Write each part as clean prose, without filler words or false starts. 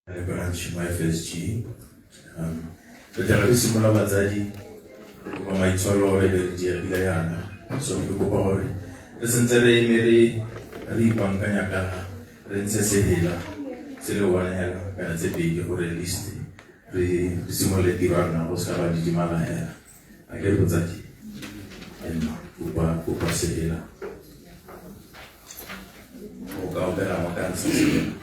Le branch mo FSG. Re tla re simolola batsadi kopa maitshwaro re be re diegile yana, so ke kopa gore re sentse re eme re ipankanya ka re ntshe sehela se le one hela kana tse pedi gore at least re simolole tiro ya rona go se ka ba didimala hela. A ke re botsadi and kopa sehela o ka opela mo ka ntsha sehela.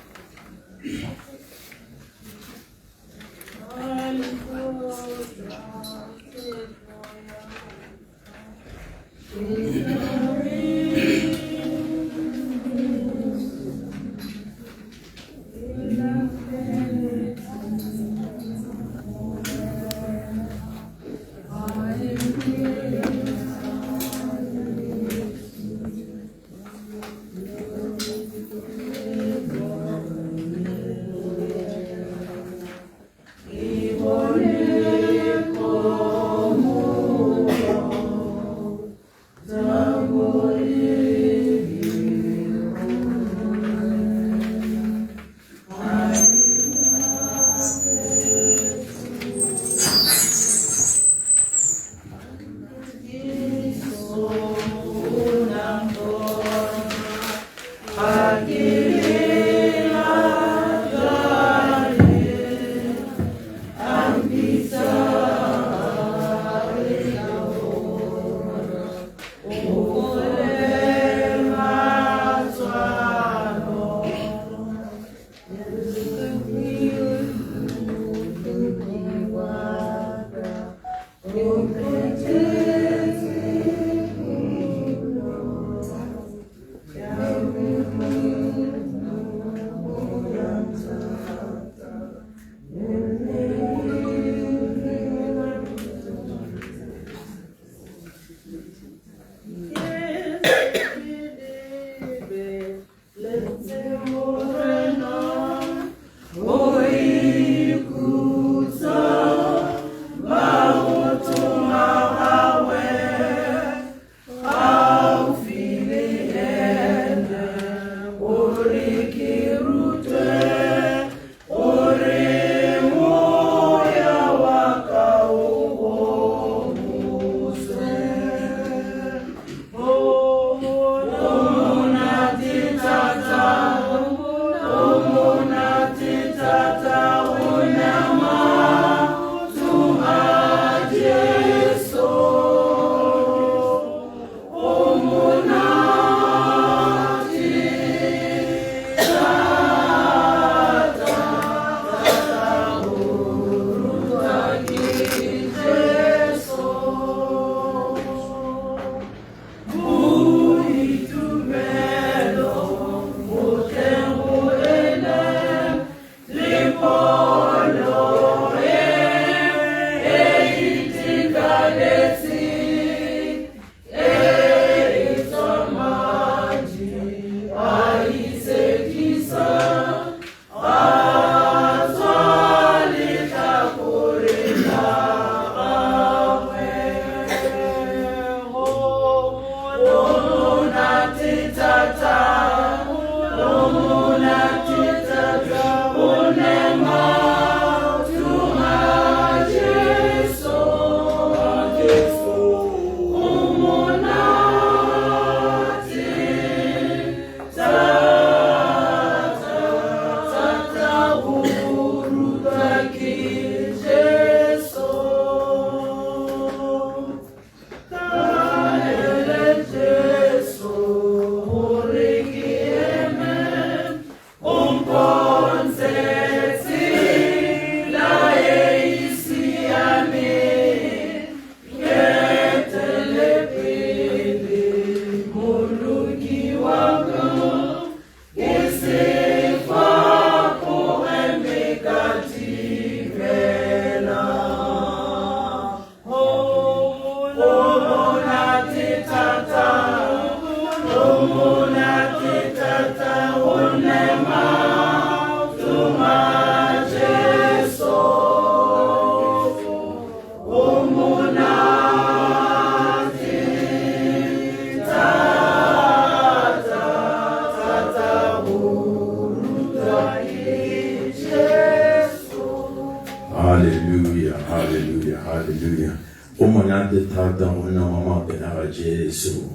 Hallelujah, hallelujah, hallelujah. Go monate thata go nna mo maopeng a ga Jesu.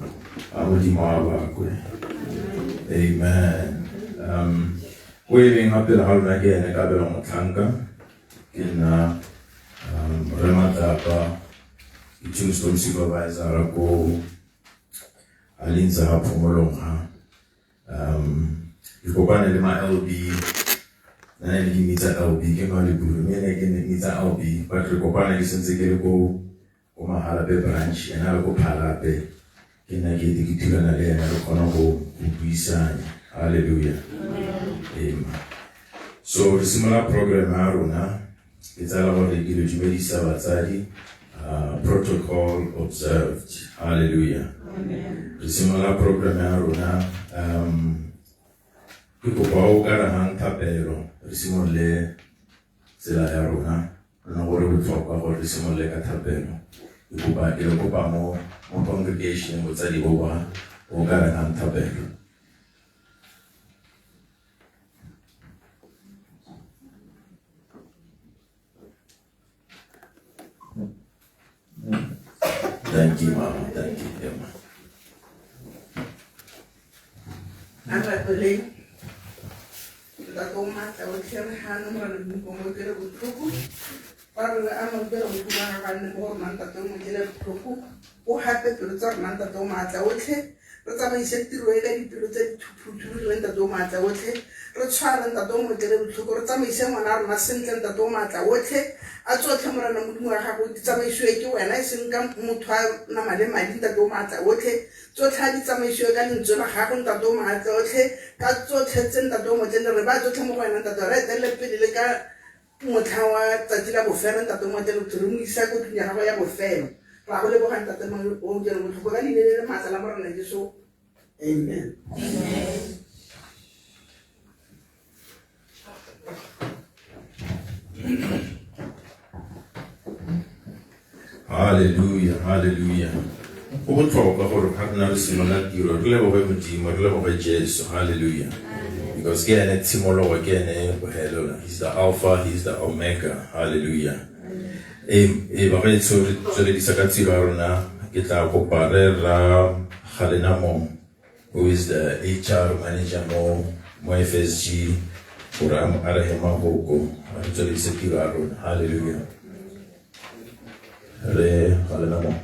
A Modimo a bakwe. Amen. O e leng gape le ga lona ke ene Kabelo Motlhanka. Ke nna Rre Matlapa, ke tombstone supervisor ko Alintsa ga Phomolong ga. Ke kopane le ma LB, nna ne ke mmitsa LB, ke ma Leburu, mme ene ke ne mmitsa LB, but re kopane ke sentse ke le ko Mahalapye branch, ena le ko Phalape, ke nna ke ete ke thulana le ena, re kgona go buisanya. Hallelujah. Amen. So re simolola program ya rona, ke tsala gore ke le dumedisa batsadi, protocol observed. Hallelujah. Re simolola program ya rona, ke kopa o ka ragang thapelo, re simolole tsela ya rona, rona gore botlhokwa gore re simolole ka thapelo. Ke kopa ke le kopa mo congregation botsadi bo ba o ka ragang thapelo. Thank you, Mama. Thank you, Emma. A rapeleng. Ntate o maatla otlhe, re gane Morena Modimo o mo utlwele botlhoko. Fa re le a mo utlwele botlhoko a ga nne mo go rona ntate o mo utlwele botlhoko. O gape pelo tsa rona ntate o maatla otlhe. Re tsamaise tiro e ka dipelo tse di phuthologileng ntate o maatla otlhe. Re tshware ntate o mo utlwele botlhoko. Re tsamaise ngwana a rona sentle ntate o maatla otlhe. A tsotlhe Morena Modimo wa gago di tsamaisiwe ke wena e seng ka motho a nama le madi ntate o maatla otlhe. Tsotlhe a di tsamaisiwe ka lentswe la gago ntate o maatla otlhe. Ka tsotlhe tse ntate o motle re ba tsotlhe mo go wena ntate, re etelele pele le ka motlha wa tsatsi la bofelo ntate o motle re mo isa ko tlung ya gago ya bofelo. Ra go leboga ntate o utlwele botlhoko ka leina le le maatla la Morena Jesu. Amen. Hallelujah, hallelujah. Go botlhokwa gore ga re na re simolola tiro re leboge Modimo, re leboge Jesu. Hallelujah. Because ke ene tshimologo, ke ene bohelelo. He's the Alpha, he's the Omega. Hallelujah. E bagaetsho re tsweledisa ka tiro ya rona, ke tla kopa re ra Galenamong, who is the HR manager mo FSG, gore a re he maboko, a re tsweledise tiro ya rona. Hallelujah. Re Galenamong.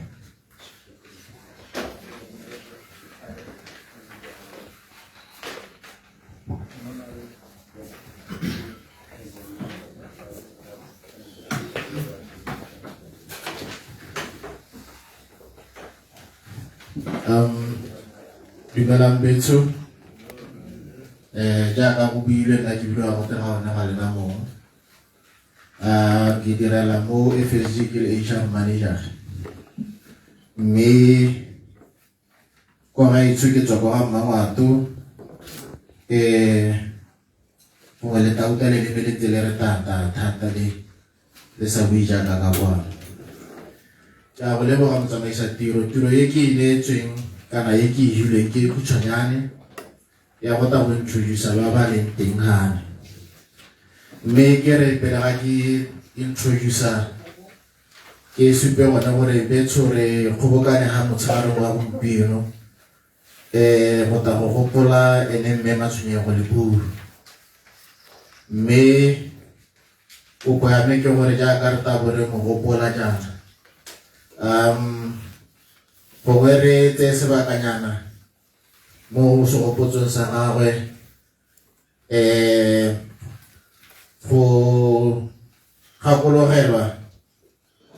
Dumelang betsho. Jaaka go builwe nna ke bidiwa go tega one ga lena mong. Ke direla mo FSG ke le HR manager. Mme kwa gaetsho ke tswa kwa ga Mmangwato. Gongwe le tauta le lebeletse le re tata thata le sa bue jaaka ka kwano. Ke a go leboga motsamaisa tiro, tiro e ke e neetsweng kana e ke e hilweng ke e khutshwanyane ya go tla go introduce ba ba leng teng gane. Mme ke re pele ga ke introduce ke supe gone gore betsho re kgobokane ga motshegare wa gompieno go tla go gopola ene mme Matshwenyego Leburu. Mme kopo ya me ke gore jaaka re tla bo re mo gopola jaana, gongwe re tseye sebakanyana mo segopotsong sa gagwe go gakologelwa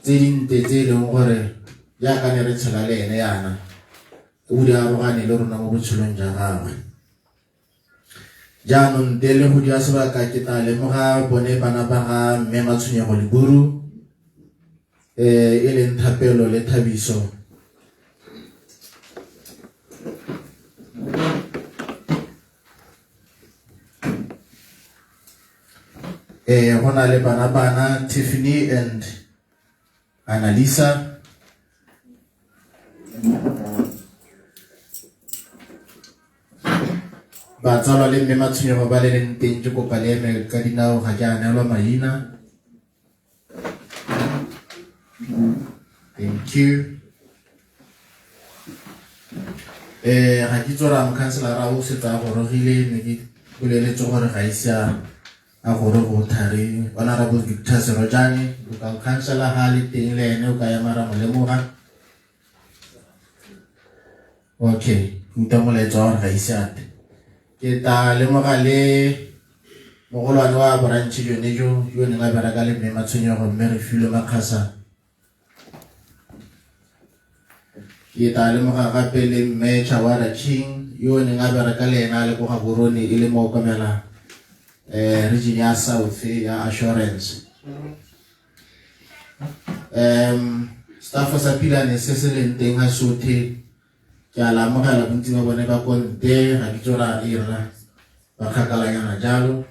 tse dinte tse e leng gore jaaka ne re tshela le ene yana o di arogane le rona mo botshelong jwa gagwe. Jaanong ntle le go dia sebaka ke tla lemoga bone bana ba ga mme Matshwenyego Leburu, e leng Thapelo le Thabiso. Go na le bana bana Tiffany and Annalisa. Batsalwa le mme Matshwenyego ba le leng teng ke kopa le eme ka dinao ga ke a neelwa maina. Thank you. Ga ke itse gore a mokhanselara o setse a gorogile, ne ke boleletse gore ga ise a goroge o thari. Honorable Victor Serojane, local councillor, ga a le teng le ene o ka ema ra mo lemoga. Okay, ke utlwa molaetsa wa gore ga ise a tle. Ke tla lemoga le mogolwane wa branch yone jo neng a bereka le mme Matshwenyego, mme re filwe Makgasa. Ke tla lemoga gape le mme Chawara King yo neng a bereka le ena a le ko Gaborone e le mookamela region ya South ya Assurance. Staff sa Pilane se se leng teng ga sothe ke a la amogela, bontsi ba bone ba ko nte, ga ke itse gore a e rra ba kgakalanyana jalo.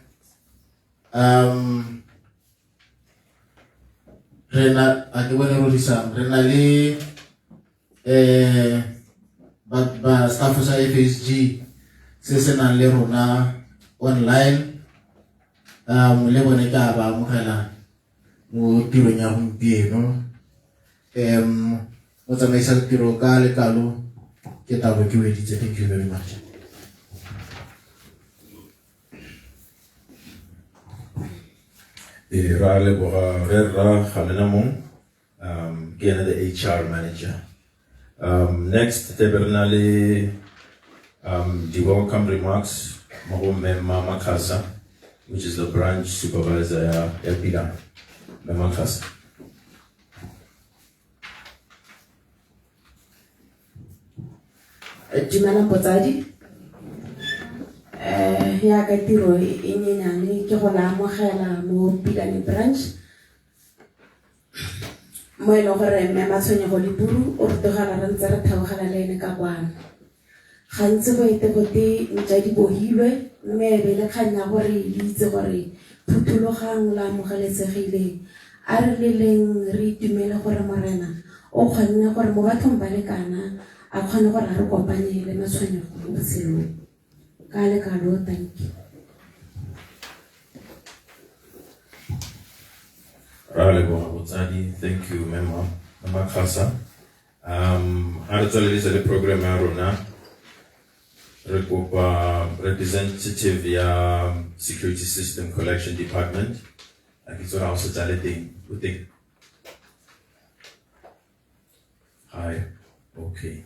Re na a ke bone rorisang, re na le ba staff sa FSG se se nang le rona online, le bone ke a ba amogela mo tirong ya gompieno. Motsamaisa tiro ka lekalo ke tabo ke weditse. Thank you very much. E ra leboga re ra Galena Mong, ke ene the HR manager. Next tle be re na le the welcome remarks mo go Mme Mama Khasa, which is the branch supervisor ya Pilane. Mme Makhasa. Dumelang botsadi. Ya ka tiro e nyenyane ke go la amogela mo Pilane branch, mo e leng gore mme Matshwenyego Leburu o re tlogela re ntse re theogela le ene ka kwano. Gantsi go ete gote ntša di bohilwe, mme e be le kgang ya gore le itse gore phuthologang la amogelesegile. A re leleng re itumele gore Morena o kgonne gore mo bathong ba lekana a kgone gore a re kopanye le matshwenyego mo botshelong. Ka lekalo, thank you. Ra leboga botsadi, thank you Mema Makhasa. Ha re tswelelisa le program ya rona, re kopa representative ya Security System Collection Department. A ke tsora o setse a le teng, o teng? Hi, okay.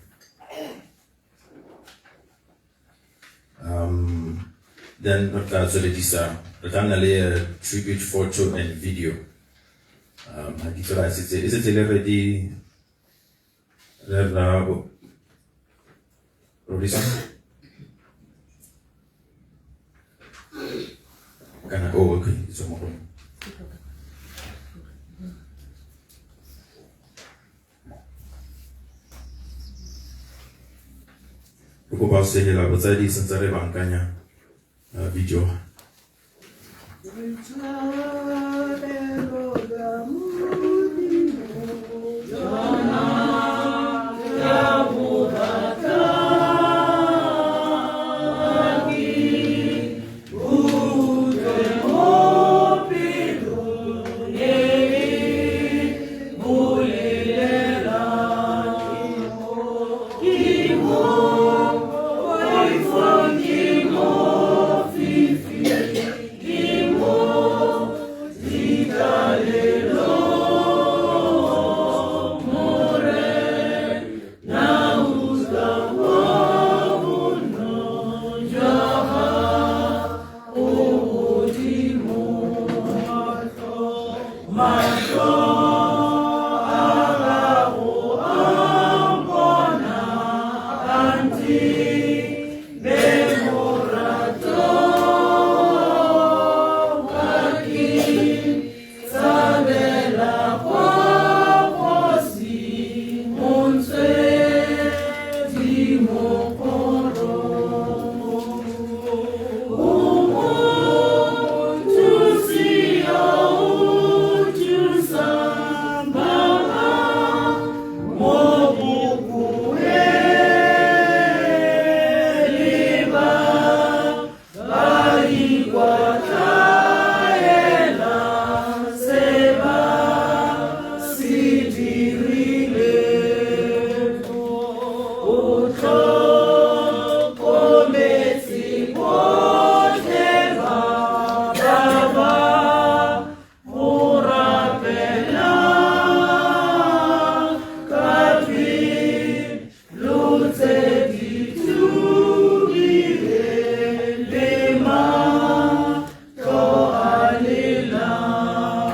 Then re tla tsweledisa, re tla nna le tribute photo and video. Ha ke tsora e setse le ready, re ra bo Rorisa? Kana, oh, okay, it's mo go. Re kopa go segela botsadi sentse re bankanya video. Ki mo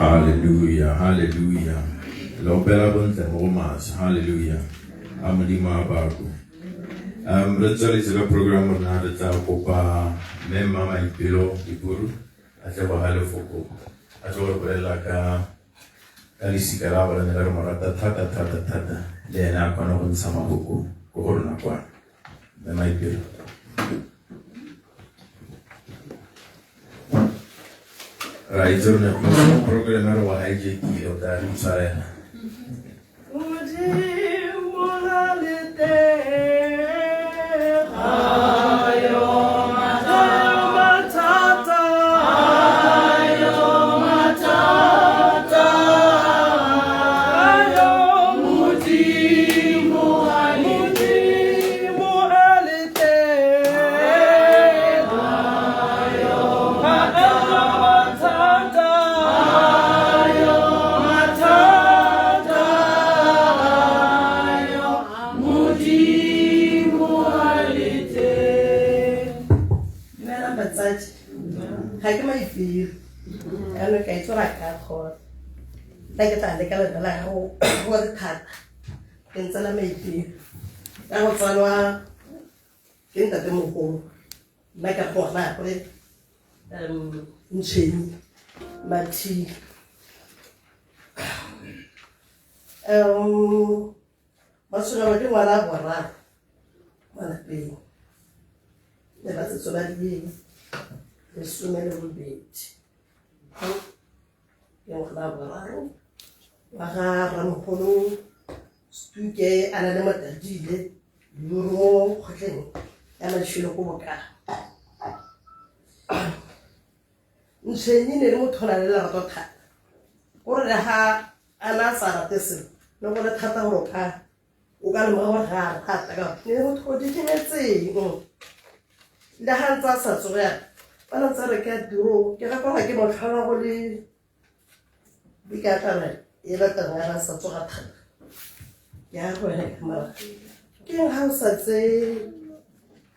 Hallelujah, hallelujah. Le opela bontle mo go maswe. Hallelujah. A Modimo a bakwe. Re tsweletse ka program rona, re tla kopa mme Mma Maipelo Diburu a tle go ga lefoko, a tle go re bolelela ka lesika la gore ne re mo rata thata thata thata, le ene a kgone go ntsha mafoko ko go rona kwana. Mme Maipelo. Ra itse rona program re wa hijackile, o tla re itshwarela. Modimo ga le teng, ga yo mathata, ga yo Modimo ga le teng, ga yo mathata, mathata, Modimo a le teng. Dumelang batsadi, ga ke Maipelo, jaanong ka itse gore a ka kgona. Nna ke tla leka leina la gago gore thata ke ntse la Maipelo ka go tsalwa ke ntatemogolo, nna ka gona gore Ntšheni Mathile. Matshwenyego ke ngwana a boraro mo lapeng, le basetse ba le 18. Ke ngwana a boraro wa ga ramogolo Stuke a na le Motadile mo kgotleng ya Matšhelo ko Bokang. Ntšheni ne le motho o na le lerato thata, gore le ga a na a sa rate selo le go le thata gore o ka lemoga gore ga a rata, ka gore ne le motho o didimetseng. Le ga ntse a sa tsoge yana, ba ne ntse re ke ya tirong, ke gakologa ke mo tlhola go le dikatana e batlang ya ba sa tsoga thata. Ke ya go wena ke mara ke eng ga o sa tseye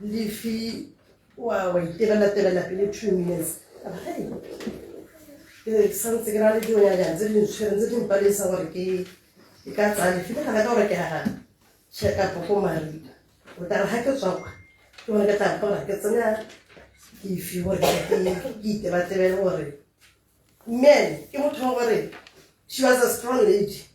lefi wa itebela-tebela pele 2 minutes? Ka ba, "Hei, ke santse ke na le dilonyana tse di ntshwereng tse di mpalesa gore ke ka tsaya lefi le gana ka gore ke ya check up ko Marina." O tla re ga ke tswa kwa, ke gone ke tla gore ke tsenya lefi gore ke itebatebele gore mme ene ke motho wa gore she was a strong lady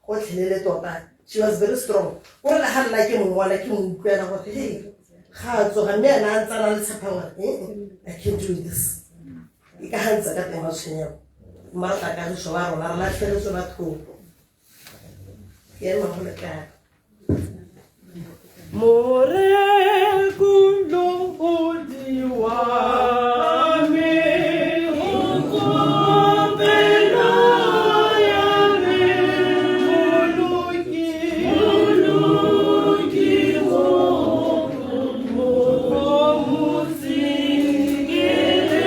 gotlhelele tota. She was very strong, gore le ga nna ke mongwana ke mo utlwela gore he ga a tsoga, mme ene a ntse a na le tshepa gore, "Eh, I can do this." E ka ga ntse ka teng Matshwenyego, mmatla kagiso wa rona, re latlheletswe batho ke ema go lekana. Morekolodi wa me, o ko pelo ya me, Moloki, Moloki mo motseng ke le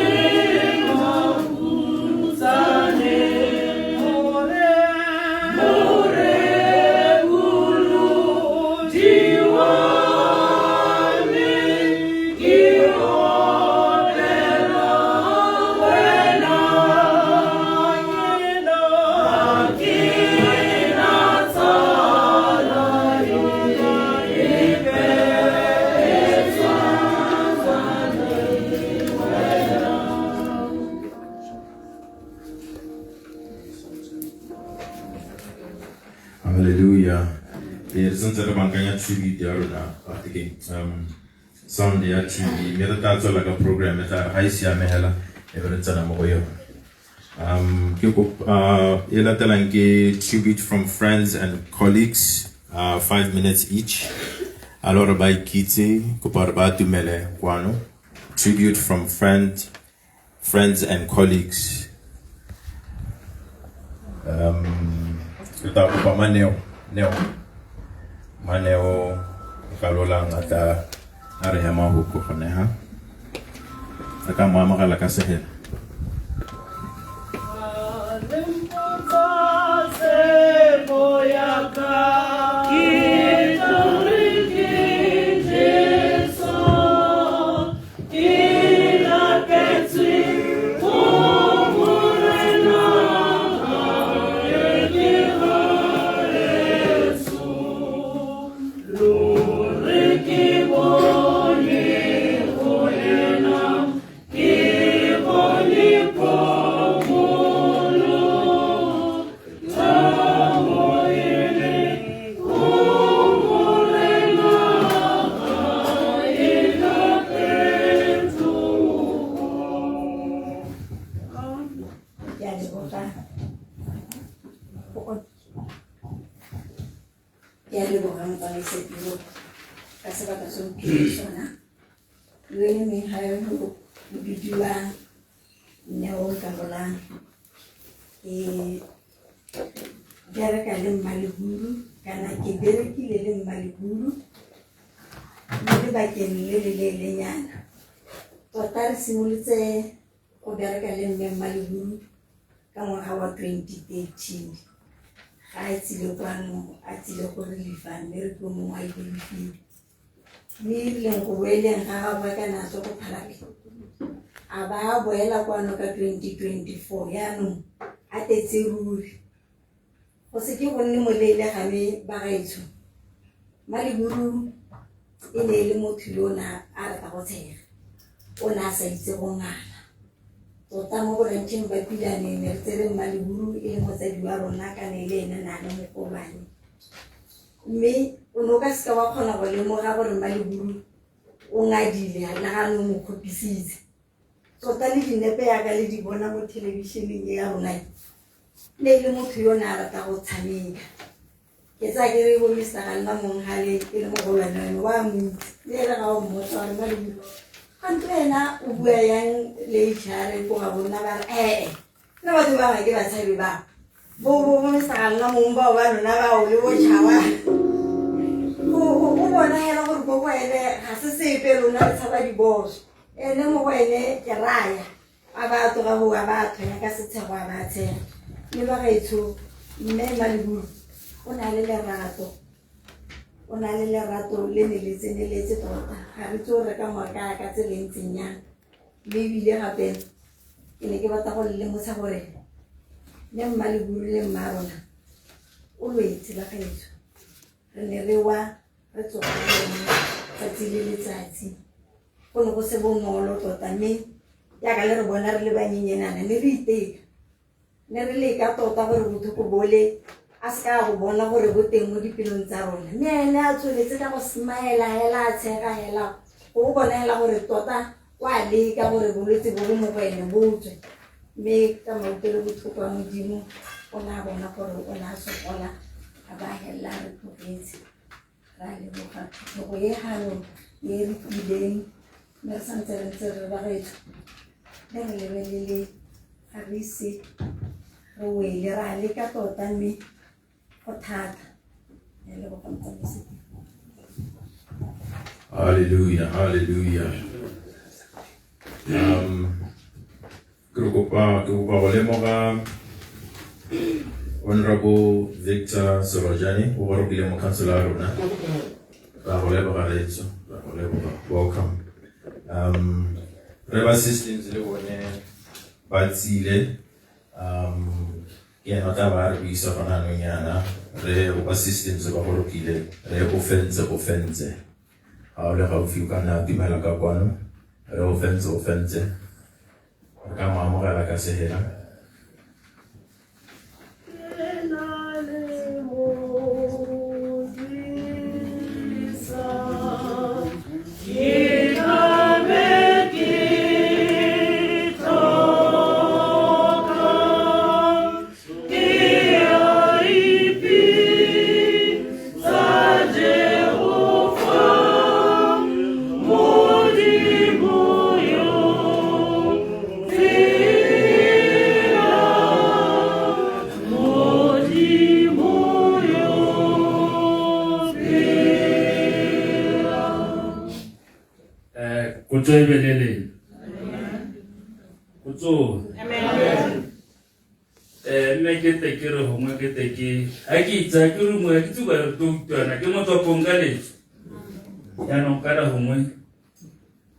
mafutsane. Morekolodi wa me, ke opela wena, ke na tsala epe e tshwana le wena. Hallelujah. Ee, re santse re bankanya tribute ya rona ke sound ya TV, mme re tla tswela ka program e tla re ga e siame hela e be re tsena mo go yone. Ke e latelang ke tribute from friends and colleagues, 5 minutes each. A le gore ba ikitse, kopa gore ba atumele kwano. Tribute from friends and colleagues. Re tla kopa Maneo, Neo, Maneo Kalolang a tla a re hema hoko gone ha re ka mo amogela ka segela. Le tshepo ya ka, ke tla re ke Jesu, ke laketswe ho Morena. leboga ke a leboga motsamaisa tiro ka sebaka se o mphileng sona. Yo e leng ga yo o bidiwa Neo Nkarolang. Ke bereka le Mmalehuru kana ke berekile le Mmalehuru mo lebakeng le le leelenyana. Tota re simolotse go bereka le mme Mmalehuru ka ngwaga wa 2013 ga a tsile kwano a tsile go re lefa mme re ko mongwe a ile lefile mme e rileng go boeleng ga gagwe ka natso go phalale a ba a boela kwano ka 2024 yaanong a tetse ruri go se ke go nne moleele game bagaetsho Maleburu e ne e le motho yo o ne a rata go tshega o ne a sa itse go ngala tota mo borantšheng ba Pilane ne re tsere Mmaleburu e le motsadi wa rona kana e le ene na le mogolwane mme o ne o ka seka wa kgona go lemoga gore Mmaleburu o ngadile le ga ne o mo kgopisitse tota le dinepe yaka le di bona mo thelebišeneng e ya rona e ne e le motho yo o ne a rata go tshameka ke tsaya ke re bo Mr. Ganna Monghale e le mogolwane wa me wa mo itse mme e re ga o mmotsa gore Mmaleburu gantse wena o bua yang le HR ko ga bonna ba re ee nna batho ba ga ke batshabi ba bo bo bo Mr. Ganna mong bao ba lona bao le bo tšhaba o bona hela gore ko go ene ga se sepe lona le tshaba diboso ene mo go ene ke raya A ba tloga go a ba tshwenya ka setshego a ba tshega. Mme ba gaetsho mme Maleburu o na le lerato. O na le lerato le ne le tseneletse tota. Ga re tso re ka moka ka tsela e ntseng yang. Mme ebile gape ke ne ke batla go le lemotsha gore mme Mmaleburu le mma rona o lwetse ba gaetsho. Re ne re wa re tsoga le ene tsatsi le letsatsi. Go ne go se bonolo tota mme jaaka le re bona re le banyenyenana ne re iteka ne re leka tota gore botlhoko bole a se ka go bona gore bo teng mo dipelong tsa rona mme ene a tsweletse ka go smile hela a tshega hela go bona hela gore tota o a leka gore bolwetse bo bo mo go ene bo tswe mme ka mautlwelo botlhoko a modimo o ne a bona gore o ne a sokola a ba helela re tlogetse Ra leboga phuthego e gano e re tlileng mme re santse re ntse re bagaetsho le re lebelele ga re ise re wele ra leka tota mme go thata ya leboga motsamaisi. Hallelujah, hallelujah. Ke re kopa ke kopa go lemoga Honorable Victor Sorojane o gorokile mo council ya rona. Ra go leboga retso, ra go leboga. Welcome. Re ba systems le bone ba tsile ke ena o tla ba re buisa gona anong yana re ba systems ba gorokile re o fentse o fentse ga o le gaufi o ka nna dumela ka kwano re o fentse o fentse re ka mo amogela ka sehela. Kotso e beleleng. Kotso. Eh nne ke te ke re gongwe ke te ke ha ke itse ke re mongwe ke tsuba re to utlwana ke motswapong ka letso. Jaanong kana gongwe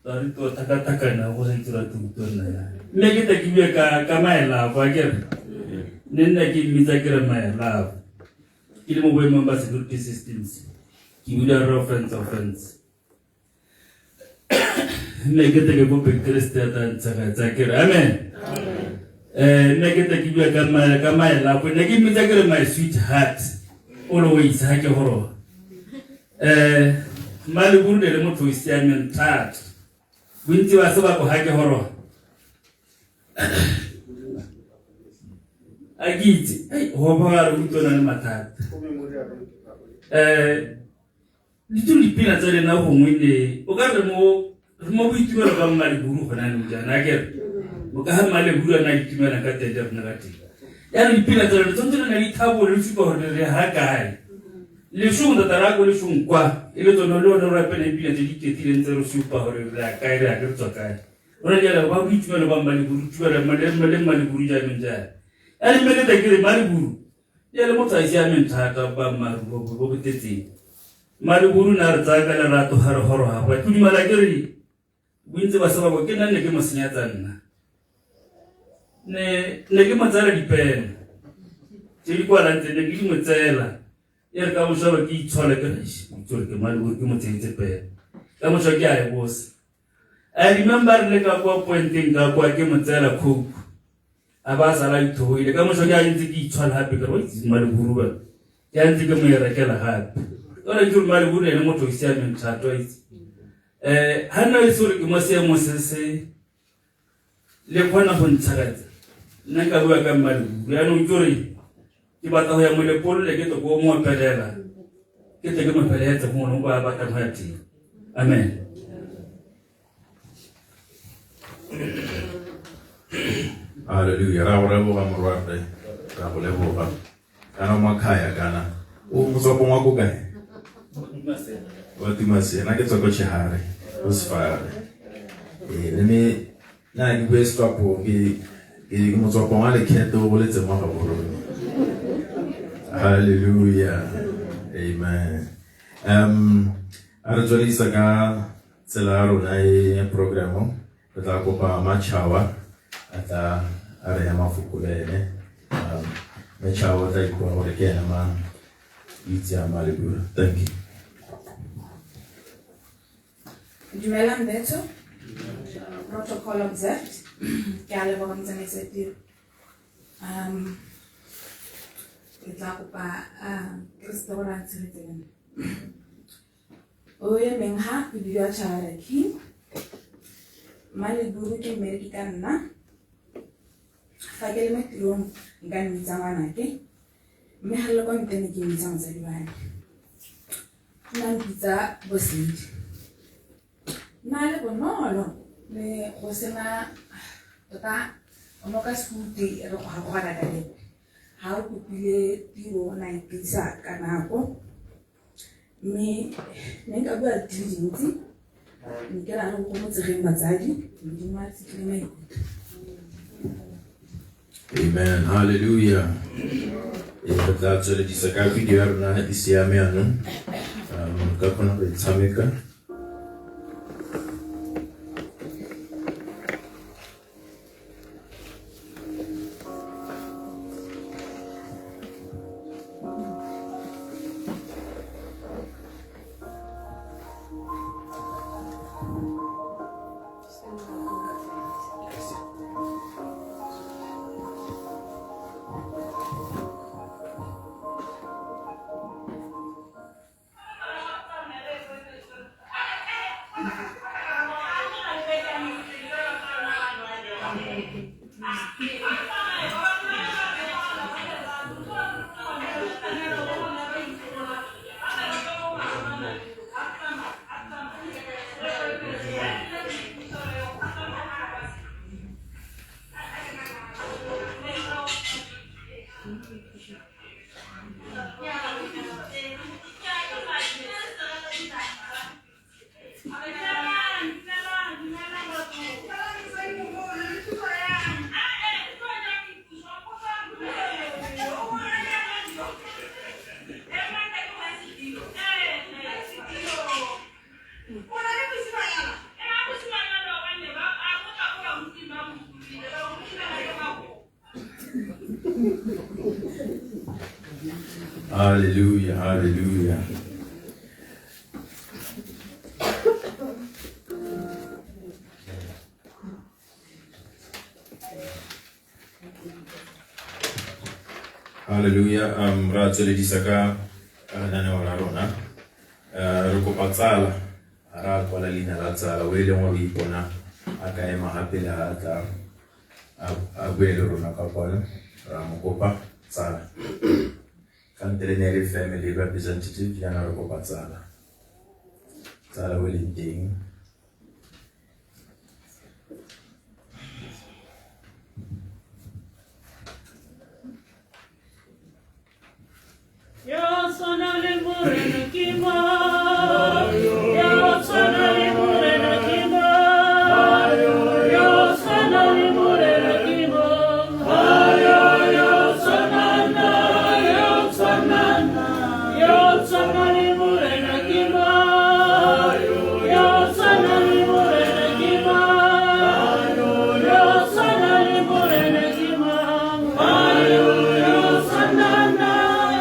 tsa re to thakathakana go sa itse ra to utlwana ya. Nne ke te ke bue ka ka maelafo a ke re. Ne nna ke mmitsa ke re maelafo. Ke le mo boemong ba security systems. Ke bula re offense offense. Nne ke tle ke kope Kriste a tla ntshegetsa ke re amen. Nne ke tle ke bua ka my ka my love ne ke mmitsa ke re my sweet heart always ha ke goroga. Mmaleburu ne le motho o siameng thata. Bontsi ba sebako ha ke goroga. A ke itse, ei, go ba re utlwana le mathata. Ditso dipina tsa lena gongwe ne o ka re mo re mo boitumelo ba Mmaleburu gona anong jaana a kere o ka ga Mmaleburu a ne a itumela ka teng le rona ka teng. Yaanong dipina tsa lona tshwanetse le na le ithabolo le supa gore re ga kae. Leshong tota re ya ko leshong kwa e le tsone le one re opela dipina tse di iketlileng tse re supa gore re ya kae re ya ke re tswa kae. Gona jaana ba boitumelo ba Mmaleburu tumelo le Mmaleburu jaanong jaana. Yaanong mme ke tla ke re Mmaleburu e le motho a siameng thata boammaaruri bo bo bo tletseng. Mmaleburu ne a re tsaya ka lerato ga re goroga kwa. Ke dumela ke re bontsi ba sebako ke nna ne ke mo senyetsa nna. Ne ne ke mo tseela dipene tse di kwalang tse ne ke di mo tseela e re ka moso ke itshola ke re eish, itse gore ke Mmaleburu ke mo tseetse pene. Ka moso ke a e bosa. I remember re le ka kwa pointeng ka kwa ke mo tseela coke a ba a sala a ithoile ka moso ke a ntse ke itshola gape ke re itse Mmaleburu ba ke a ntse ke mo e rekela gape ore ke gore Mmaleburu ene motho o siameng thata wa itse ga nna itse gore ke mo seemo se se le kgona go ntshegetsa nna nka bua ka Mmaleburu yaanong ke gore ke batla go ya molepolole ke tle ko mo opelela ke tle ke mo feleletse gongwe le kwa a batlang go ya teng. Amen. Hallelujah. Ra go leboga morwarre. Ra go leboga. Kana makhaya kana. O motswapong wa ko kae? Wa Tumasela. Nna ke tswa ko Chehare. Ko Sefare. Eh, mme nna ke bue Setswapong ke ke motswapong wa lekgetho o boletse mo Gaborone. Hallelujah. Amen. A re tsweledisa ka tsela ya rona e ya program re tla kopa Machawa a tla a re ya mafoko le ene. Machawa o tla ipua gore ke ena mang itse a Mmaleburu. Thank you. Dumelang betho. Protocol observed. Ke a leboga motsamaisi wa tiro. Ke tla kopa Keresete gore a ntshegetse le nna. O emeng ha ke bidiwa Chawara King. Mmaleburu ke mmereki ka nna. Fa ke le mo tirong nka mmitsa ngwanake mme ga le kwa ntle ne ke mmitsa motsadi wa me. Nna mpitsa Bosedi. Nna le bonolo mme go sena tota o ne o ka se utlwe re goga-gogana ka lepe. Ha o kopile tiro o ne a e tlisa ka nako mme ne nka bua di le dintsi mme ke ra re go motsegeng batsadi Modimo a tsikile maikutlo. Amen. Hallelujah. E re tla tsweledisa ka video ya rona e siame yanong. Ka kgona go e tshameka. Hallelujah, hallelujah. Hallelujah. Ra tsweledisa ka lenaneo la rona. Re kopa tsala, ra kwala leina la tsala o e leng gore o ipona a ka ema ga pele ga a tla a bue le rona ka kwano. Ra mo kopa tsala. Kgantele ne re family representative jaana re kopa tsala. Tsala o leng teng. Ya tshwana le Morena ke mang? Ya tshwana le Morena ke mang? Ya tshwana le Morena ke mang? Ya tshwana na, ya tshwana na, ya tshwana le Morena ke mang? Ya tshwana le Morena ke mang? Ya tshwana le Morena ke mang? Ya tshwana na,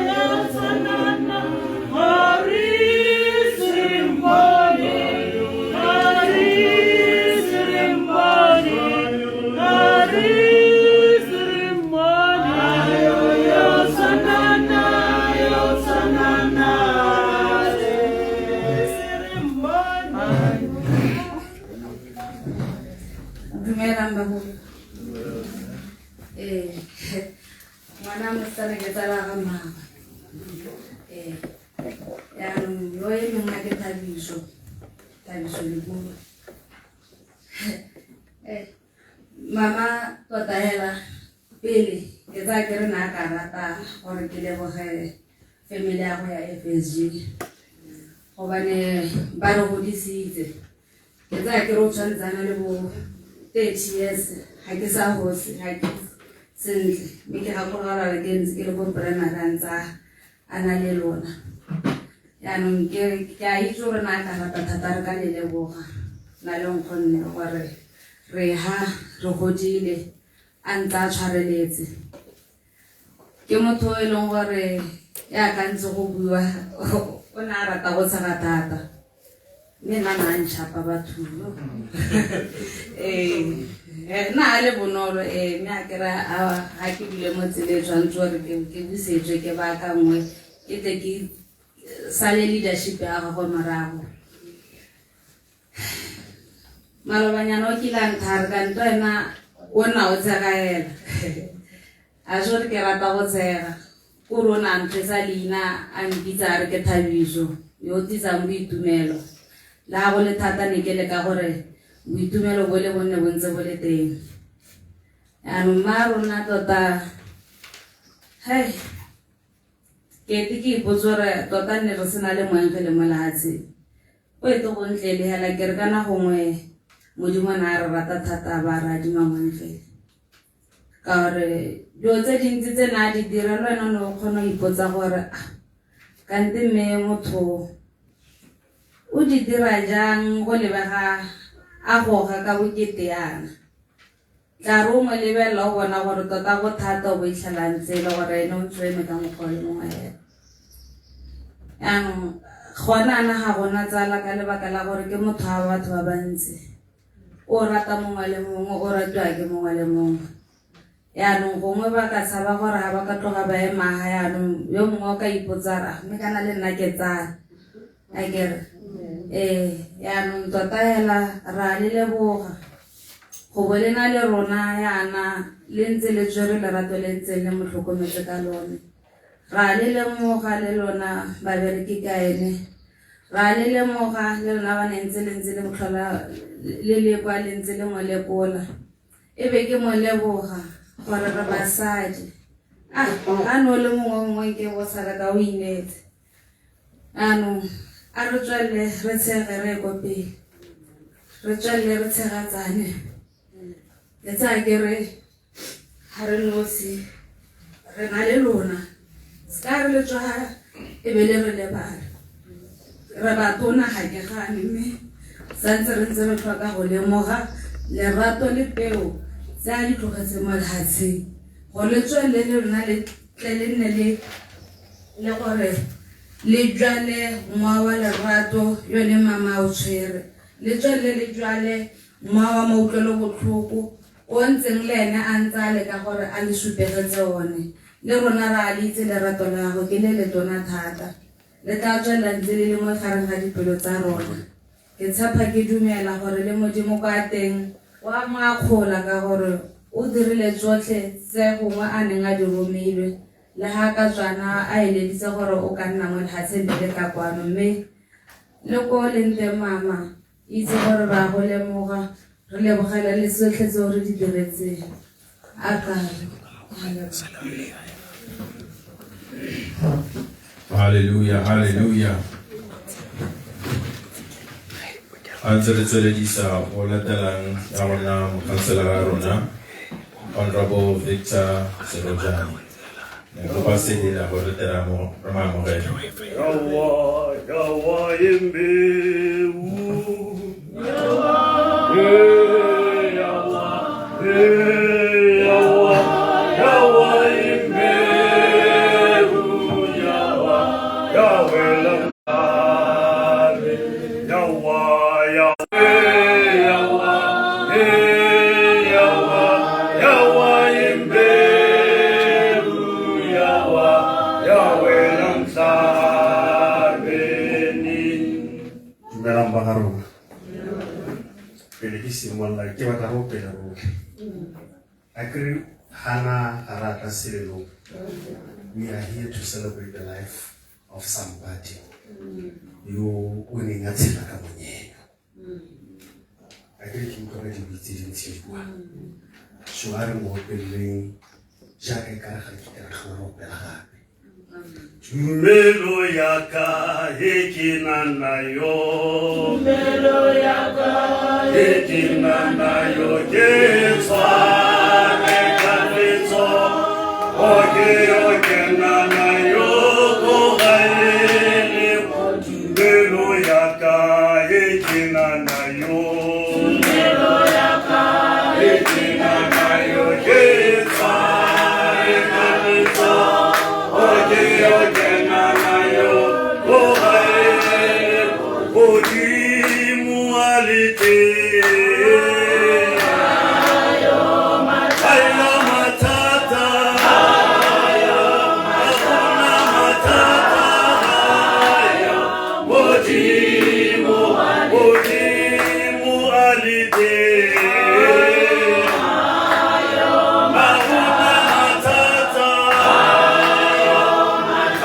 ya tshwana na, Marisirimbone, Marisirimbone, Marisirimbone, ya tshwana na, ya tshwana na, Marisirimbone. Dumelang bagolo. Ee, ngwana mosetsana ke tsala ga mama. Ee, jaanong yo e mongwe ke Thabiso, Thabiso Leburu. Eh, mama tota hela pele ke tsaya ke re na ka rata gore ke leboge family ya go ya FSG gobane ba re godisitse. Ke tsaya ke re o tshwanetse a na le bo 30 years ga ke sa gose ga ke sentle mme ke gakologelwa ke ntse ke le ko primary a ntse a na le lona. Jaanong ke a itse gore na ka rata thata re ka le leboga na le nkgonne gore re ha re godile a ntse a tshwareletse. Ke motho o e leng gore yaka ntse go buiwa o ne a rata go tshega thata mme nna na a ntšhapa batho. Ee, nna a le bonolo ee, mme a kere ga ke dule mo tseleng tshwanetse gore ke busetswe ke baakangwe ke tle ke sale leadership ya gagwe morago. Malobanyana o kile a nthare ka nto ena o nna o tshega hela. A se gore ke rata go tshega. Kore o ne a nthwesa leina a mpitsa a re ke Thabiso yo o tlisang boitumelo. Le ga go le thata ne ke leka gore boitumelo bo le bonne bo ntse bo le teng. Jaanong mma rona tota hei ke ete ke ipotse gore tota nne re sena le moengele mo lehatsheng. O ete go ntle le hela ke re kana gongwe Modimo o ne a re rata thata ba re adima moengele. Ka gore dilo tse dintsi tse ne a di dira le wena o ne o kgona go ipotsa gore ah kante mme motho o di dira jang go lebega a goga ka bokete yana. Tla re o mo lebelela o bona gore tota go thata o bo itlhela ntse e le gore ene o ntse o eme ka mokgwa o le mongwe hela. Jaanong gona ana ga gona tsala ka lebaka la gore ke motho wa batho ba bantsi. O rata mongwe le mongwe, o ratiwa ke mongwe le mongwe. Jaanong gongwe ba ka tshaba gore ga ba ka tloga ba ema ga jaanong yo mongwe o ka ipotsa ra mme kana le nna ke tsala. Akere? Ee, jaanong tota hela ra le leboga. Go bo le na le rona yana le ntse le tswere lerato le ntse le mo tlhokometse ka lone. Ra le lemoga le lona babereki ka ene. Ra le lemoga le lona ba ne ntse le ntse le motlhola le lekwa le ntse le mo lekola. E be ke mo leboga gore re basadi. Ah, ga no le mongwe mongwe ke go sala ka o ineetse. Jaanong a re tswelele re tshege re ye ko pele. Re tswelele re tshegatsane. Le tsaya ke re ga re nosi re na le lona. Se ka re le tswa e be le re lebala. Re batona ga ke gane mme santse re ntse re tlhoka go lemoga lerato le peo tse a di tlogetseng mo lehatsheng. Gore le tswelele le lona le tle le nne le gore le jwale mowa wa lerato yone mama o tshwere. Le tswelele le jwale mowa wa mautlwelo botlhoko o ntseng le ene a ntse a leka gore a le supegetse one. Le rona ra le itse lerato la gago ke le letona thata. Le tla tswelela ntse le le mo gareng ga dipelo tsa rona. Ke tshepa ke dumela gore le Modimo kwa teng wa mo akgola ka gore O dirile tsotlhe tse gongwe a neng a di romilwe, le ha ka tswana a eleditse gore o ka nna mo lehatsheng le le ka kwano. Mme le ko o leng teng mama, itse gore re a go lemoga, re lebogela le tsotlhe tse o re di diretseng. A kalo. Hallelujah, hallelujah. A ntse re tsweledisa o latelang ya rona mokhanselara ya rona Honorable Victor Serojane. Ne kopa sedila go re tera mo re mo amogele. Yawa, yawa imbewu. Eh, yawa, eh, yawa, yawa imbewu, yawa, yawela mhlabeni. Yawa, yawa, eh, yawa, eh, yawa, yawa imbewu, yawa, yawela mhlabeni. Dumelang ba ga rona. Pele ke simolola ke batla go opela rotlhe. A kere hana ga re a tla selelong. We are here to celebrate the life of somebody yo o neng a tshela ka monyenyo. A kere ke utlwa ka dibui tse dintsi di bua. So a re mo opeleleng jaaka e kare ga ke ra tlhola re opela gape. Tumelo ya ka e ke nang nayo. Tumelo ya ka e ke nang nayo ke tshware ka letsogo ke yo ke nang nayo ko gae le tumelo ya ka e ke nang nayo. Tumelo ya ka e ke nang nayo ke tshware ka letsogo ke yo ke nang nayo ko gae le Modimo a le teng. Ayo mathata, ha hona mathata, ayo Modimo, Modimo a le teng. Ha hona mathata,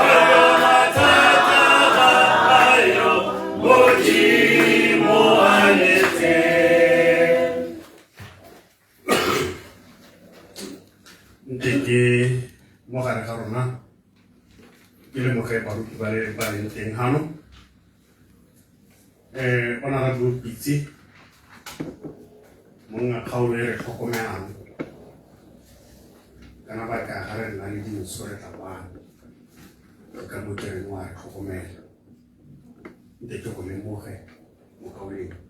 ayo mathata, ayo Modimo a le teng. Nte ke mo gare ga rona ke lemoge baruti ba le ba leng teng hano. Honorable Pitse, monna kgaolo e re tlhokomelang kana baka ga re nna le dintsho re tla kwano ke ka mo ke reng wa re tlhokomela. Nte ke go lemoge mokaulengwe.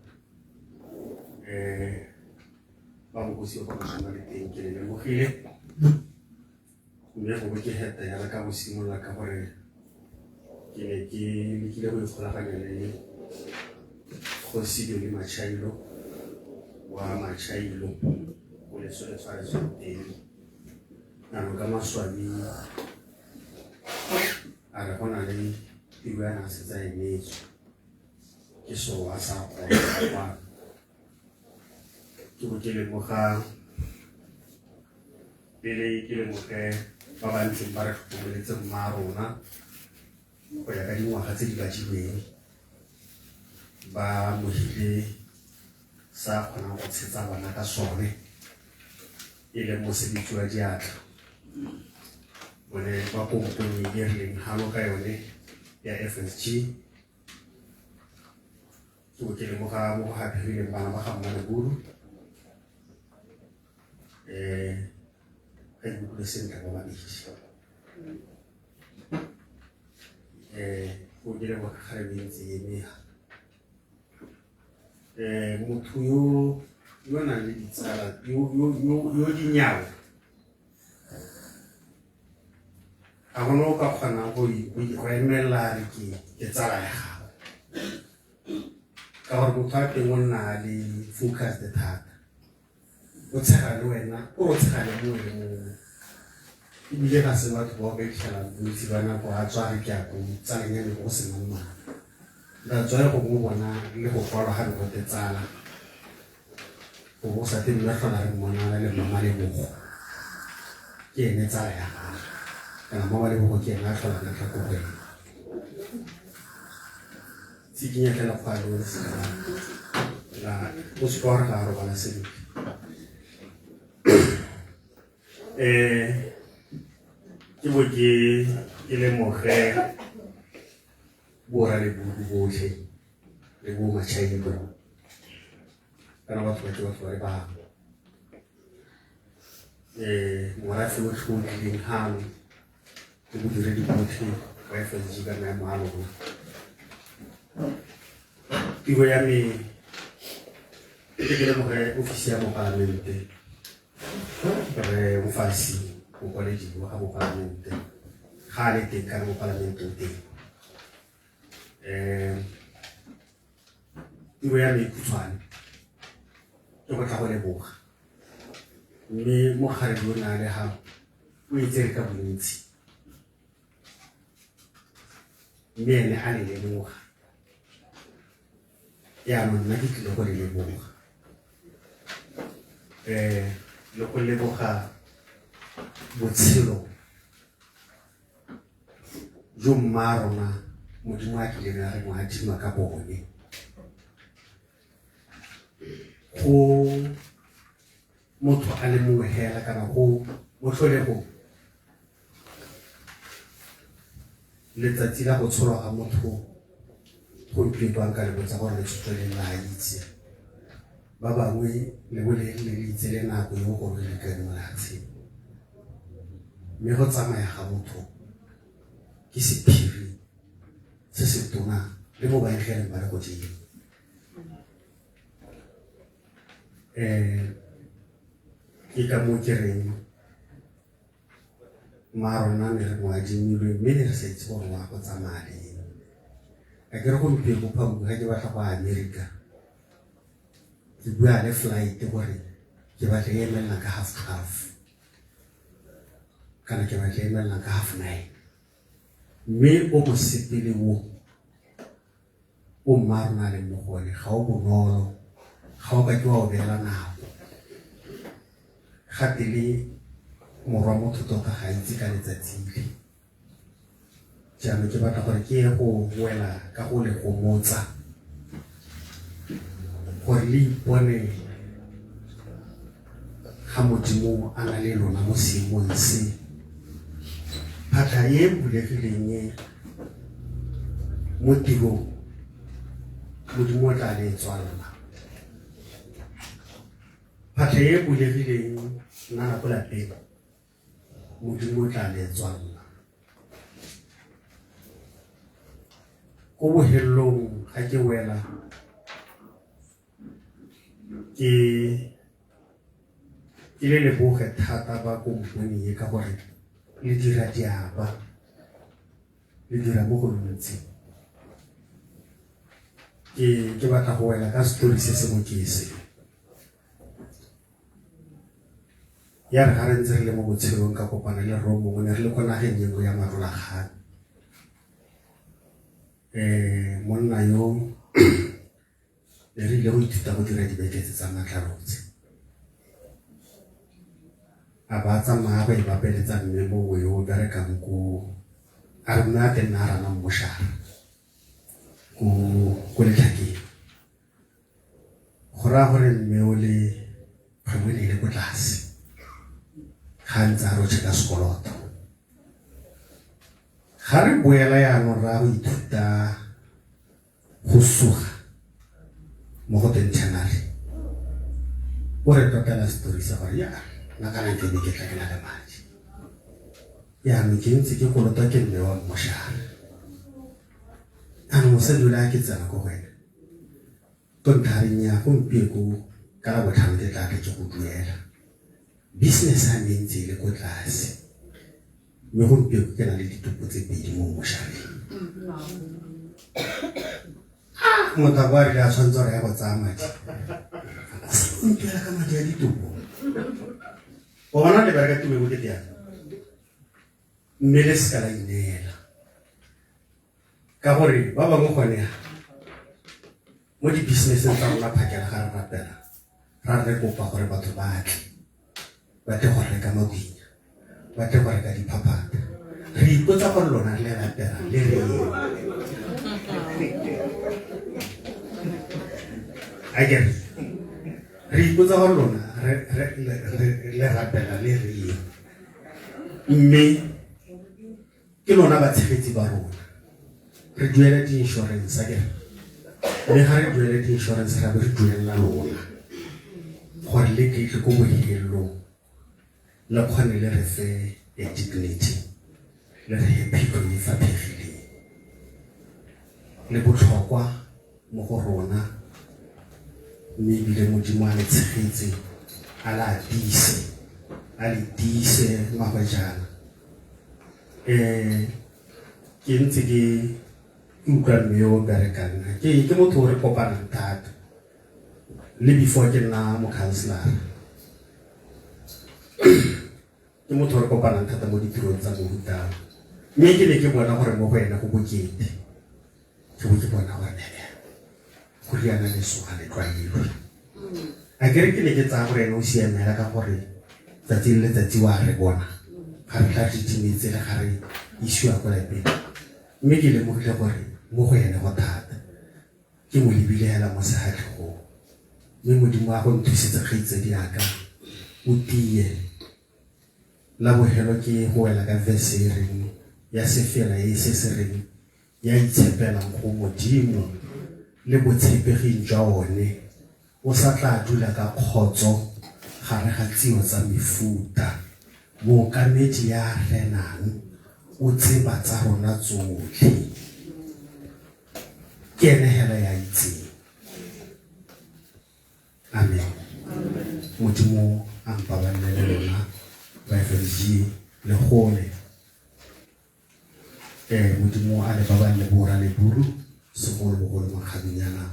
Ba bogosi ba ba le teng ke le lemogile, mme go bo ke heta yala ka go simolola ka gore ke ne ke lekile go ikgolaganya le kgosi Billy Machailo wa Machailo go leso le tshwaretsweng teng. Jaanong ka maswabi a re go na le tiro ya na setse a e neetswe ke so a sa kgona go kwano. Ke bo ke lemoga pele ke lemoge ba ba ntseng ba re tlhokomeletse mma rona go ya ka dingwaga tse di badilweng, ba mohile sa kgonang go tshetsa bana ka sone e leng mosebetsi wa diatla bone ba kompone e re leng halo ka yone ya FSG. Ke bo ke lemoga mo go haphegileng bana ba ga Mmaleburu, ga ke utlwile sentle ba babedi. Go ke leboga ga re ntse e eme. Motho yo yo nang le ditsala, yo dinyao, ga gona o ka kgonang go emelela a re ke tsala ya gago, ka gore motho a teng o nna a le focused thata, o tshega le wena, o tshega le mongwe le mongwe, ebile ga se batho ba o ka iphitlhelang bontsi ba nako a tswa re ke ya ko tsaleng ya me go senang madi. Nka tswa go mo bona le go kwalwa ga re gote tsala. Go bo sa teng mme tlhola re mmona le Mama Lebogo. Ke ene tsala ya gagwe. Kana Mama Lebogo ke ene a tlholang a tla ko go ene. Tsikinya fela kgwa le se la o se ka wa re ga a robala sentle. Ke bo ke ke lemoge borra Leburu botlhe le bo Machaibo kana batho ba ke batho ba le bangwe. Morafe otlhe o tlileng hano le bodiredi botlhe ba FSG ka maemo a lona. Tiro ya me ke ke lemoge ofisi ya mopalamente re Mofasi mokwaledi wa ga mopalamente ga a le teng kana mopalamente o teng. Tiro ya me e khutshwane ke go tla go leboga mme mogare yo na le ga o e tsere ka bontsi mme ene a le lemoga jaanong nna ke tlile go le leboga le go leboga botshelo jo mma rona Modimo a tlileng a re mo adima ka bone go motho a le mongwe hela kana go mo tlholegong letsatsi la go tsholwa ga motho gompieno ba nka le botsa gore le tshotswe leng la itse ba bangwe le bo le le itse le nako yo gore le kene mo lefatsheng mme go tsamaya ga motho ke sephiri se se tona le mo baengeleng ba le godimo. Ke ka moo ke reng mma rona ne re mo adimilwe mme ne re sa itse gore wa go tsamaya leng. A ke re gompieno phambu ga ke batla go America ke bua le flight gore ke batla e emelela ka 12:30 kana ke batla e emelela ka 9:30 mme o mosepele o o mma rona a leng mo go one ga o bonolo ga o ka ke wa o beela nako gape le morwa motho tota ga itse ka letsatsi le. Jaanong ke batla gore ke ye go wela ka go le gomotsa gore le ipone ga Modimo a na le lona mo seemong se. Phatlha e e bulegileng e mo tirong Modimo o tla le tswalela. Phatlha e e bulegileng nna ko lapeng Modimo o tla le tswalela. Ko bohelelong ga ke wela ke le leboge thata ba kompone e ka gore le dira diaba le dira mo go ntsi. Ke batla go wela ka story se sengwe ke se. Ya re ga re ntse re le mo botshelong ka kopana le rro mongwe ne re le ko nageng e nngwe ya Marulagane. Monna yo ne re ile go ithuta go dira dibeke tse tsa matlalo tse. A ba tsamaya go e bapeletsa mme mongwe yo o berekang ko a re mme a teng a rana mmošara ko Letlhakeng. Go raya gore mme o le kgwebo e ne e le ko tlase ga ntse a rotshe ka sekoloto. Ga re boela yaanong ra go ithuta go suga mo go teng tannery o re tlotlela story sa gore ya nna kana ke ne ke tla ke na le madi yaanong ke ntse ke kolotwa ke mme wa mmošara anong mosadi o le a ke tsena ko go ene tonthare nya gompieko ka la botlhano ke tla tla ke go duela business a me ntse e le ko tlase mme gompieko ke na le ditopo tse pedi mo mmošareng. Motho a bo a rile a tshwanetse gore ya go tsaya madi o ntuela ka madi a ditopo o bona le bereka tiro e bokete yana mme le seka la ineela ka gore ba bangwe gone mo di-businesseng tsa rona phakela ga re rapela Ra re kopa gore batho ba tle, ba tle go reka magwinya, ba tle go reka diphaphatha. Re ipotsa gore lona le rapela le reng. Akere re ipotsa gore lona le rapela le reng, mme ke lona batshegetsi ba rona. Re duela di-insurance akere, mme ga re duele di-insurance ra be re duelela lona gore le tle ko bohelong le kgone le re fe a dignity, le re he phitlho e faphegileng le botlhokwa mo go rona, mme ebile Modimo a le tshegetse, a le atise, a le tiise magwejana. Ke ntse ke utlwa mme yo o berekang, ke motho o re kopanang thata le before ke nna mokhanselara. Ke motho o re kopanang thata mo ditirong tsa mohutang, mme ke ne ke bona gore mo go ene go bokete. Ke bo ke bona gore go riana leso ga le tlwaelwe. A kere ke ne ke tsaya gore ene o siamela ka gore tsatsi le letsatsi wa re bona ga re tla re timetse le ga re isiwa ko lapeng, mme ke lemogile gore mo go ene go thata. Ke mo lebile hela mo sefatlhegong, mme Modimo a go nthusitse kgaitsadi yaka o tie. La bogelo ke go wela ka verse e reng ya sefela e se se reng ya itshepelang go Modimo le botshepeging jwa one, o sa tla dula ka kgotso gare ga tsio tsa mefuta. Mookamedi ya renang o tseba tsa rona tsotlhe, ke ene hela ya itseng. Amen. Modimo a mpabalele lona ba FSG le gole. Modimo a le baballe bo ra Leburu, segolobogolo makgabinyana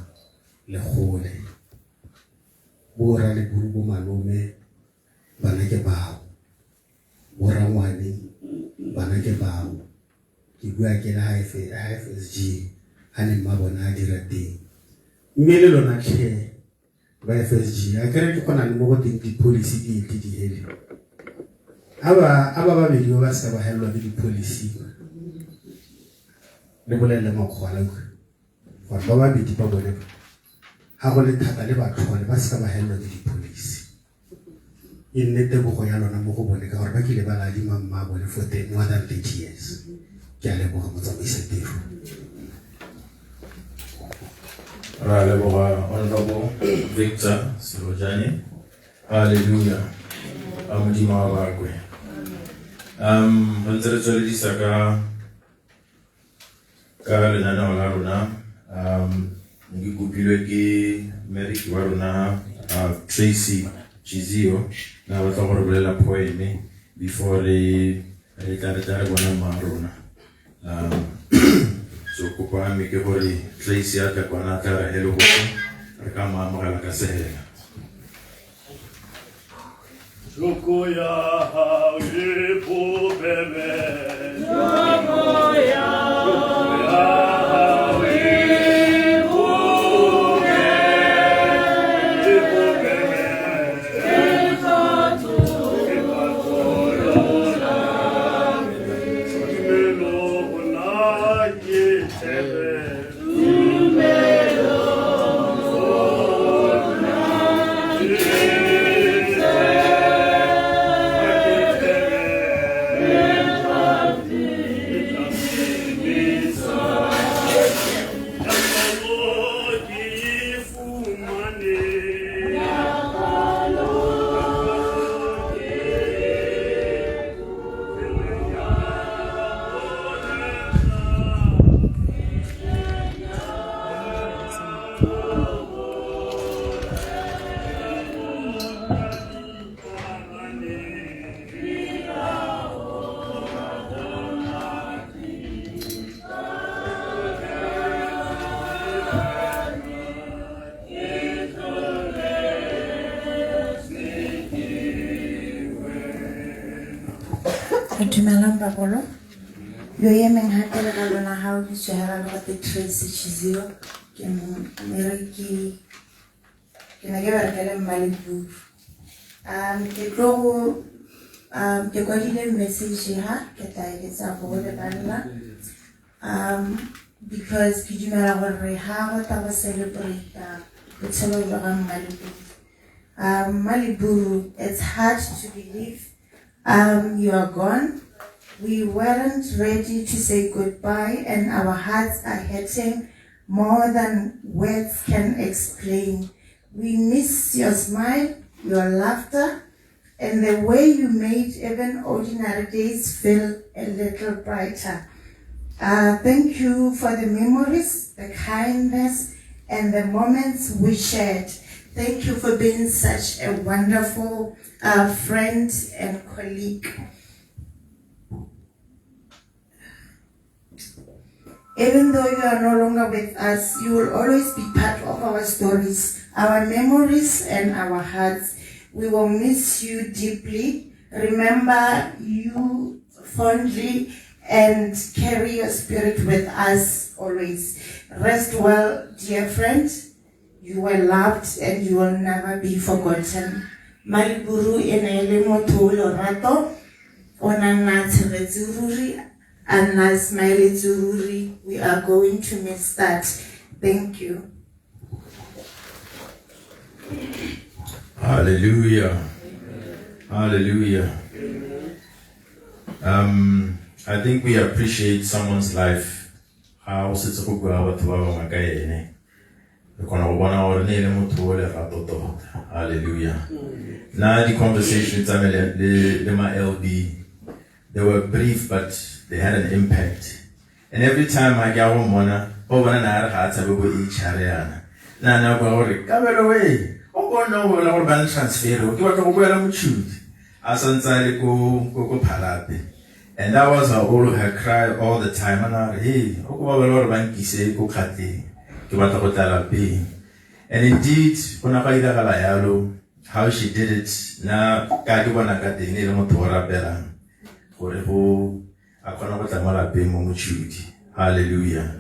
le gole. Bo ra Leburu bo malome bana ke bao, bo rangwane bana ke bao. Ke bua ke le FSG ha le mma bona a dira teng, mme le lona tlhe ba FSG a kere ke gona le mo go teng di-policy di tle di hele. A ba babedi ba se ka ba helelwa ke di-policy, le bolelele makgowa la utlwa gore ba babedi ba bone ga go le thata le ba tlhole ba se ka ba helelwa ke di-policy. E nne tebogo ya lona mo go bone ka gore ba kile ba ladima mma bone for more than 30 years. Ke a leboga motsamaisa tiro. Ra leboga Honorable Victor Selojane. Hallelujah. A Modimo a bakwe. Re ntse re tsweledisa ka lenaneo la rona. Ke kopilwe ke mmereki wa rona Tracy Chizio, na batla gore bolela poeme before re tla re bona mma rona. So kopo ya me ke gore Tracy a tle kwana a tla re hele go re ka mo amogela ka sehela. Joko ya hao e bobebe. Joko ya hao e bobebe. Tumelo ho na ke tsebe. Tumelo ho na ke tsebe. Dumelang bagolo. Yo emeng hape le ka lona ha o bitswe hela le gote Tracy Chizio. Ke mmereki, Ke ne ke bereka le Mmaleburu. Ke tlo go ke kwadile message ha ke tla eletsa go le banna. Because ke dumela gore ha go tla go celebrate botshelo jwa ga Mmaleburu. Mmaleburu, it's hard to believe you are gone. We weren't ready to say goodbye, and our hearts are hurting more than words can explain. We miss your smile, your laughter, and the way you made even ordinary days feel a little brighter. Thank you for the memories, the kindness, and the moments we shared. Thank you for being such a wonderful friend and colleague. Even though you are no longer with us, you will always be part of our stories, our memories, and our hearts. We will miss you deeply. Remember you fondly and carry your spirit with us always. Rest well, dear friend. You were loved and you will never be forgotten. Maliburu e ne e le motho o lorato, o ne a nna a tshegetse ruri, a nna a smiletse ruri. We are going to miss that. Thank you. Hallelujah. Hallelujah. I think we appreciate someone's life. Ha o setse go bua batho ba bangwe ka ene. Re kgona go bona gore ne e le motho o lerato tota. Hallelujah. Na di-conversation tsa me le ma LB, they were brief but they had an impact. And every time I get go mmona, o bona na re ga a tshabe bo HR yana. Na na bua gore Kabelo we, o bona o bona gore ba ntransfer, ke batla go boela Mochudi. A santse a le ko Phalape. And that was her all her cry all the time. And I, hey, o ko ba bona gore ba nkise ko Kgatleng. Ke batla go tla lapeng. And indeed, go ne ga iragala yalo, how she did it, na ka ke bona ka teng e le motho o rapelang gore go a kgona go tla mo lapeng mo Mochudi. Hallelujah.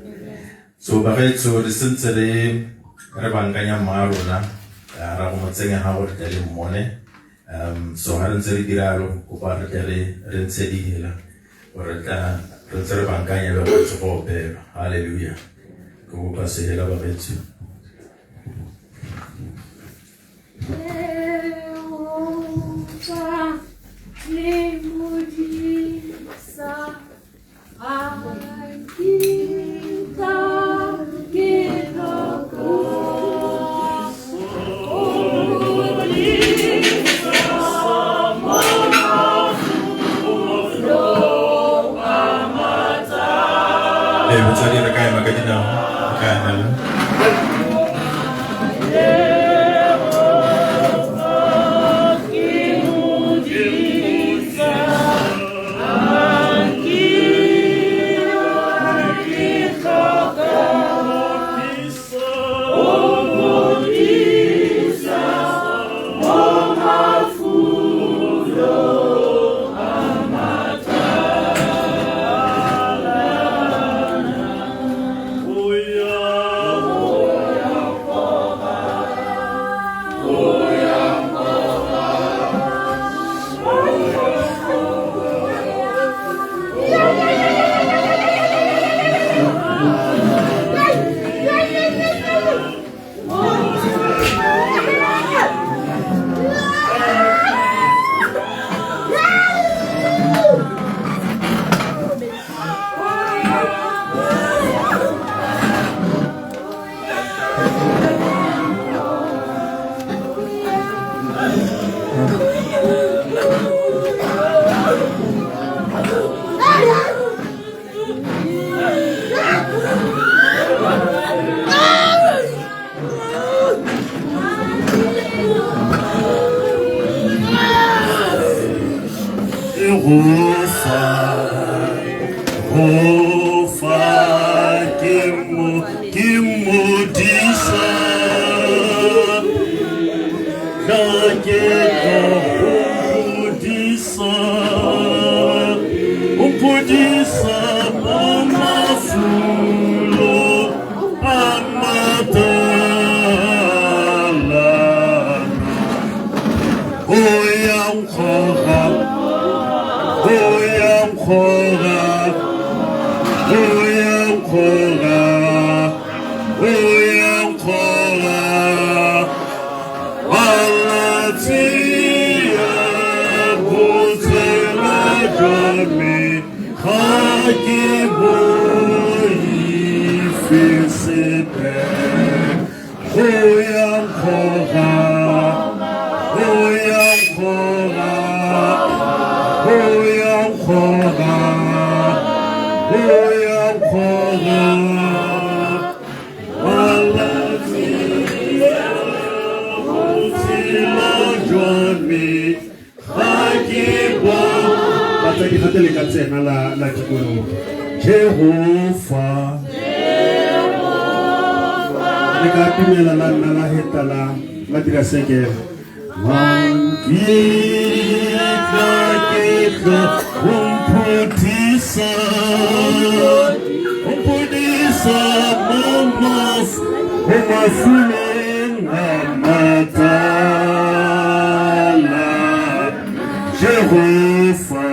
So bagaetsho re sentse re bankanya mma rona, ra go mo tsenya ga gore tle le mmone. So ha re ntse re dira yalo, kopa re tle re ntshe dihela gore tla re ntse re bankanya le go tse go opelwa. Hallelujah. Ke kopa sehela bagaetsho. Jehovah le modisa ga nkitla ke tlhoka. O modisa mo mafulong a matala. Ee, batsadi re ka ema ka dinao, re ka emela. Jehovah ke modisa ga nkitla ke tlhoka. O modisa mo mafulong a matala. Jehovah ke modisa ka ke tlo go modisa, o mphodisa mo mafulong a matala. O ya nkgoga, o ya nkgoga, malatsi a botshelo jwa me ga ke boife sepe. O ya nkgoga, o ya nkgoga, o ya nkgoga, o ya nkgoga, malatsi a botshelo jwa me ga ke bo. Batsadi gape le ka tsena la la dikologo. Jehofa le ka atumela la nna la heta la la dira sekele. Nkitla ke tla o mphutisa, o mphutisa mo mo mafuleng a matala. Jehofa,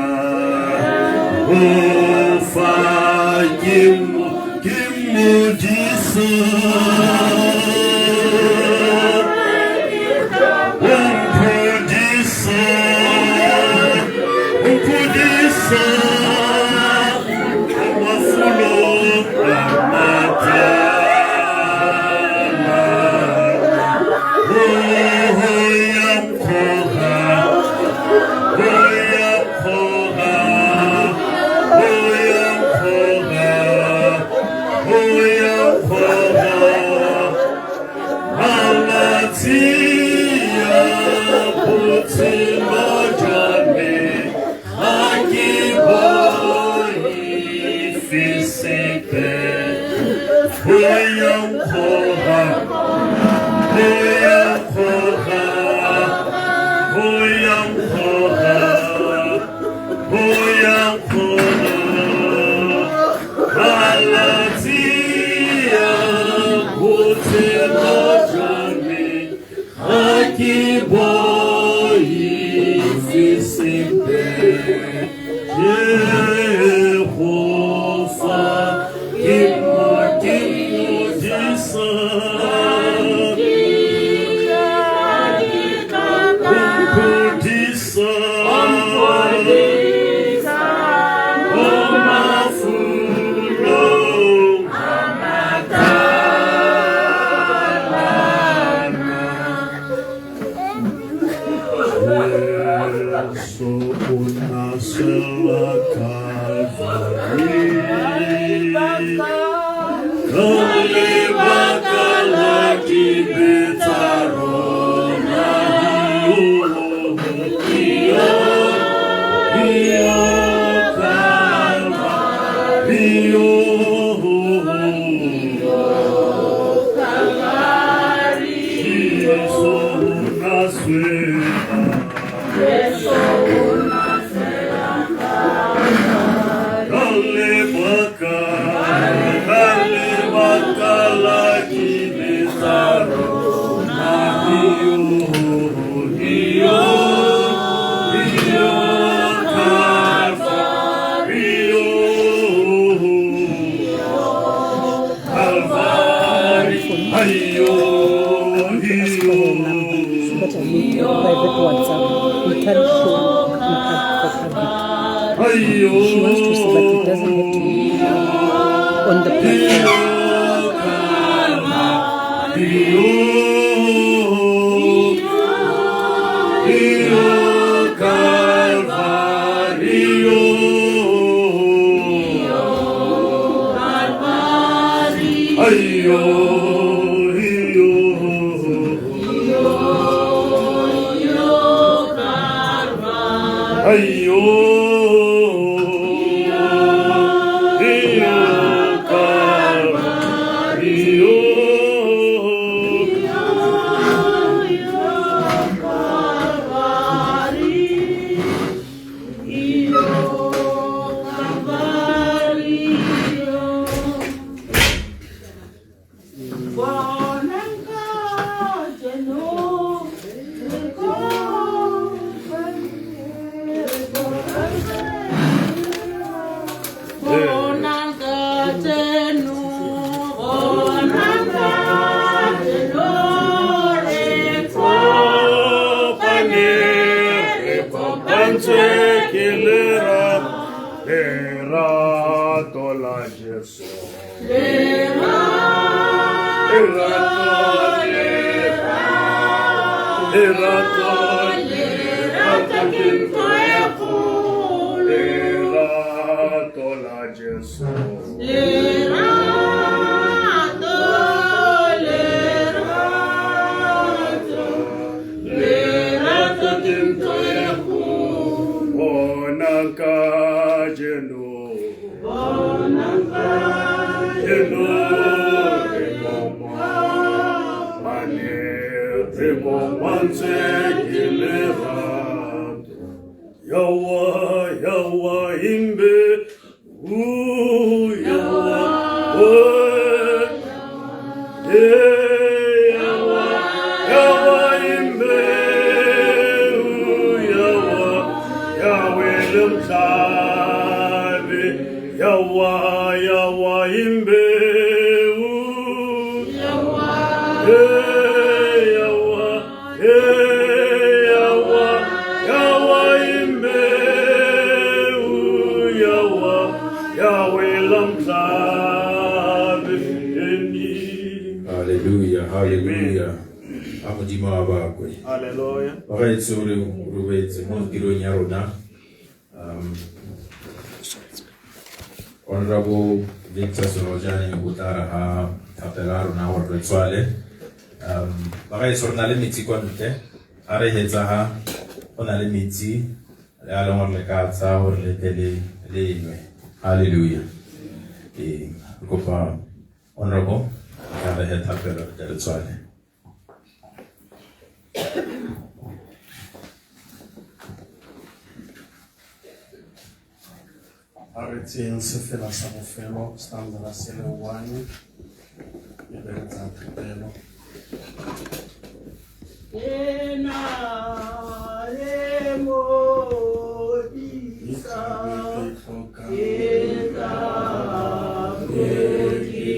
Jehofa ke ke modisa. O mphutisa, o mphutisa mo mafulong a matala. Oh, ya nkgoga, oh ya nkgoga, oh ya nkgoga, oh ya nkgoga, malatsi a botshelo jwa me ga ke boife sepe. O ya nkgoga, o ya nkgoga, o ya nkgoga, o ya nkgoga, malatsi a botshelo jwa me ga ke boife sepe. Jehofa ke ke modisa. O mphutisa mo mafulong a matala. Jesu o na swela Calvary ka lebaka la dibe tsa rona. Io Calvario, Jesu na swela, ka lebaka la dibe tsa rona. Io Io Calvario, Calvario, ayo, Ask for her number so that I make a private WhatsApp. We can't show in for public. She wants to see, but it doesn't have to be on the platform. Io Calvario, ayo, io, ayo, io Calvario. Lerato la Jesu. Lerato, lerato, lerato ke ntho e kgolo. Lerato la Jesu. Lerato, lerato, lerato ke ntho e kgolo. Bona kajeno. Bona kajeno re bomane, re bomantse ke lerato. Yawa, yawa imbe, yawa, yawa, yawa imbe, yawa, yawe lemhlabe, yawa, yawa imbe, yawa, yawa, yawa, yawa imbe, yawa, yawe lemhlabe. Hallelujah, hallelujah. A Modimo a bakwe. Hallelujah. Bagaetsho re robetse mo tirong ya rona. Honorable Victor Sorojane o tla re ha thapelo ya rona gore re tswale. Bagaetsho re na le metsi kwa ntle. A re hetsa ha go na le metsi le a leng gore le ka tsaya gore le tle le nwe. Hallelujah. Re kopa Honorable a re he thapelo re tle re tswale. A re tseeng sefela sa bofelo stanza se le 1 e be re tsaya thapelo. Ena le modisa, ke tla be ke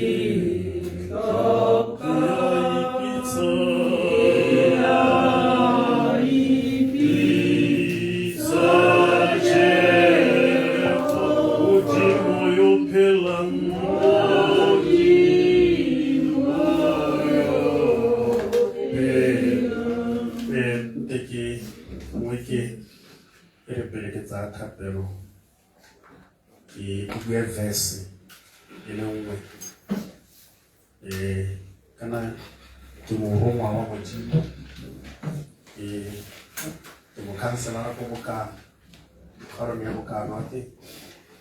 hloka. Ke a ipitsa Jesu. Modimo yo phelang, Modimo yo phelang. Nte ke gongwe ke e re pele ke tsaya thapelo ke bue verse e le nngwe. Kana ke morongwa wa Modimo, ke mokhanselara ko Bokana, kgaolong ya Bokana ke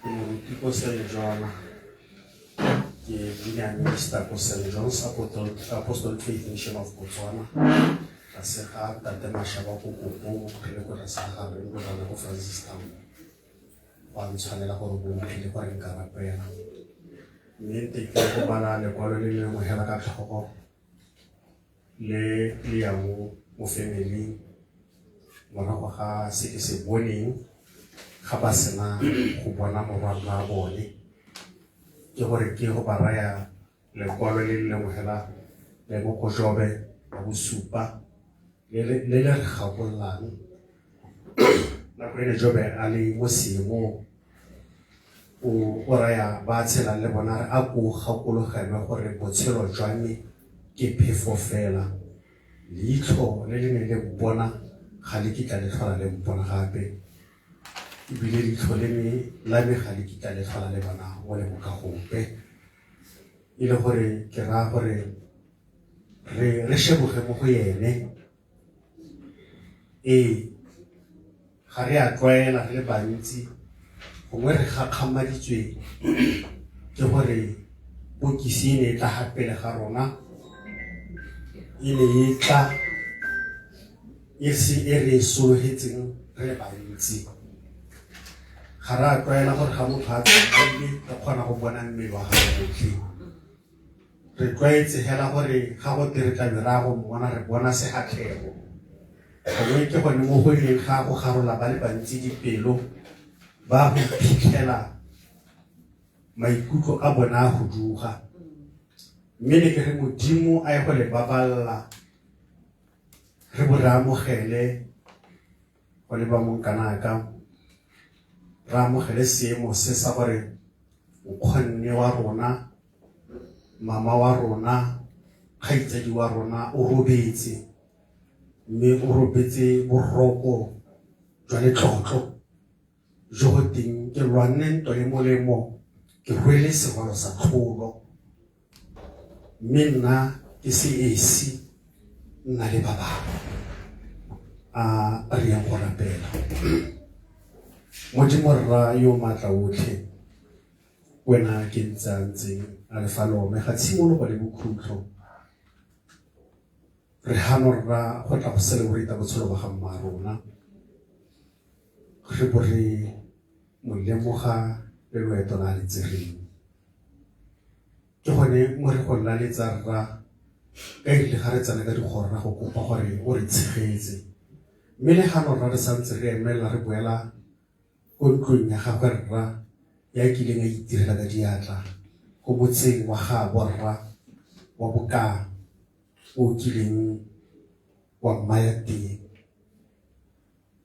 moruti ko St. John, ke junior minister ko St. John's Apostolic Faith Mission of Botswana. Tlase ga Ntate Mashaba ko Kopong, re le ko tlase ga gagwe, re le ko rona ko Francistown. Go a ntshwanela gore bo mphile gore nka rapela. Mme nte ke go bala lekwalo le lengwe hela ka tlhogo le le yang mo family morago ga se ke se boneng ga ba sena go bona morwarra wa bone. Ke gore ke go ba raya lekwalo le le lengwe hela le mo ko Jobe ya bosupa le le re gakollang nako e ne Jobe a le mo seemong o raya ba tshelang le bona re a ko gakologelwe gore botshelo jwa me ke phefo fela, leitlho le le ne le mpona ga le kitla le tlhola le mpona gape, ebile leitlho le me la me ga le kitla le tlhola le bona mo le boka gope. E le gore ke raya gore re sheboge mo go ene. Ee, ga re a tlwaela re le bantsi, gongwe re gakgamaditswe ke gore bokisi e ne e tla ga pele ga rona, e ne e tla e se e re e sologetseng re le bantsi. Ga re a tlwaela gore ga motho a tsamaile re kgona go bona mmele wa gagwe otlhe. Re tlwaetse hela gore ga go tle re tla be re ya go mmona re bona sefatlhego. Gongwe ke gone mo go ileng ga go garola ba le bantsi dipelo, ba go iphitlhela maikutlo a bona a huduga. Mme ne ke re Modimo a ye go le baballa, re bo re amogele go leba monkanaka. Re amogele seemo se sa gore nkgonne wa rona, mama wa rona, kgaitsadi wa rona o robetse, mme o robetse boroko jwa letlotlo jo go teng ke lwanne ntwa e molemo, ke rwele serwalo sa tlholo, mme nna ke se esi, nna le ba bangwe. A re yang go rapela. Modimo rra yo maatla otlhe, wena ke ntse a ntseng a le fa lome ga tshimologo le bokhutlo. Re hano rra go tla go celebrate botshelo ba ga mma rona, re bo re mo lemoga le loeto la le tsereng. Ke gone mo re go laletsa rra, ka erile ga re tsena ka dikgoro ra go kopa gore o re tshegetse. Mme le gano rra re santse re emela re boela ko ntlong ya gagwe rra, ya kileng a itirela ka diatla ko motseng wa gaabo rra wa Bokaa, o kileng wa mmaya teng.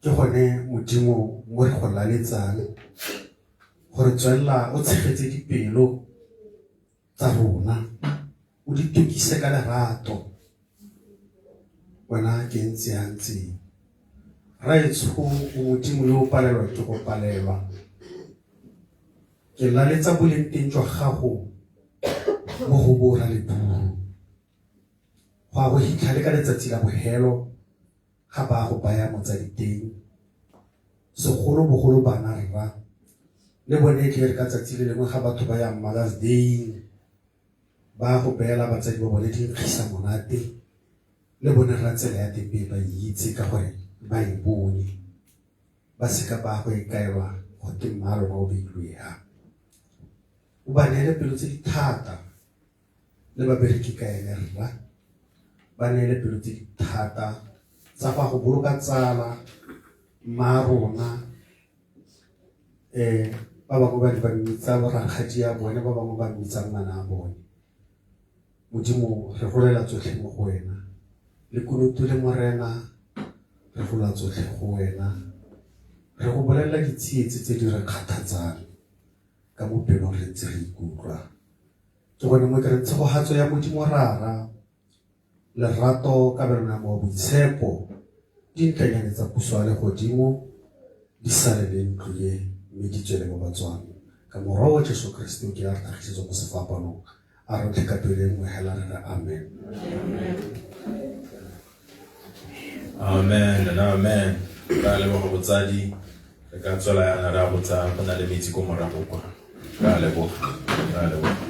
Ke gone Modimo mo re go laletsang gore tswelela o tshegetse dipelo tsa rona, o di tokise ka lerato. Wena ke ntse ya ntseng Raetsho, o Modimo yo o palelwang ke go palelwa. Ke laletsa boleng teng jwa gago mo go bo ra Leburu, go a go hitlha le ka letsatsi la bohelo ga ba go baya motsadi teng, segolobogolo bana rra, le bone tle re ka tsatsi le lengwe ga batho ba yang Mother's Day ba go beela batsadi ba bone dinkgisa monate, le bone rra tsela ya teng be ba itse ka gore ba e bone, ba seka ba go e kaelwa go te mma rona o beilwe ha. O ba neele pelo tse di thata le babereki ka ene rra, ba neele pelo tse di thata tsa go go boloka tsala mma rona. Ba bangwe ba ne ba mmitsa borakgadi ya bone, ba bangwe ba mmitsa ngwana a bone. Modimo, re rolela tsotlhe mo go wena, le kunutu le Morena, re rola tsotlhe go wena. Re go bolelela ditsietsi tse di re kgathatsang ka mo pelong, re ntse re ikutlwa. Ke gone mo ke reng tshegogatso ya Modimo Rara, lerato, kabelano ya mowa boitshepo, dintlenyane tsa puso ya legodimo di sale le ntlo ye, mme di tswele ba ba tswang. Ka morwa wa Jesu Kriste o kile a re tlhagisetswa mo sefapanong, a rotlhe ka pelo e nngwe hela re re amen. Amen and amen. Re a leboga botsadi, re ka tswela yana re a botsa, go na le metsi ko morago kwa. Re a leboga, re a leboga.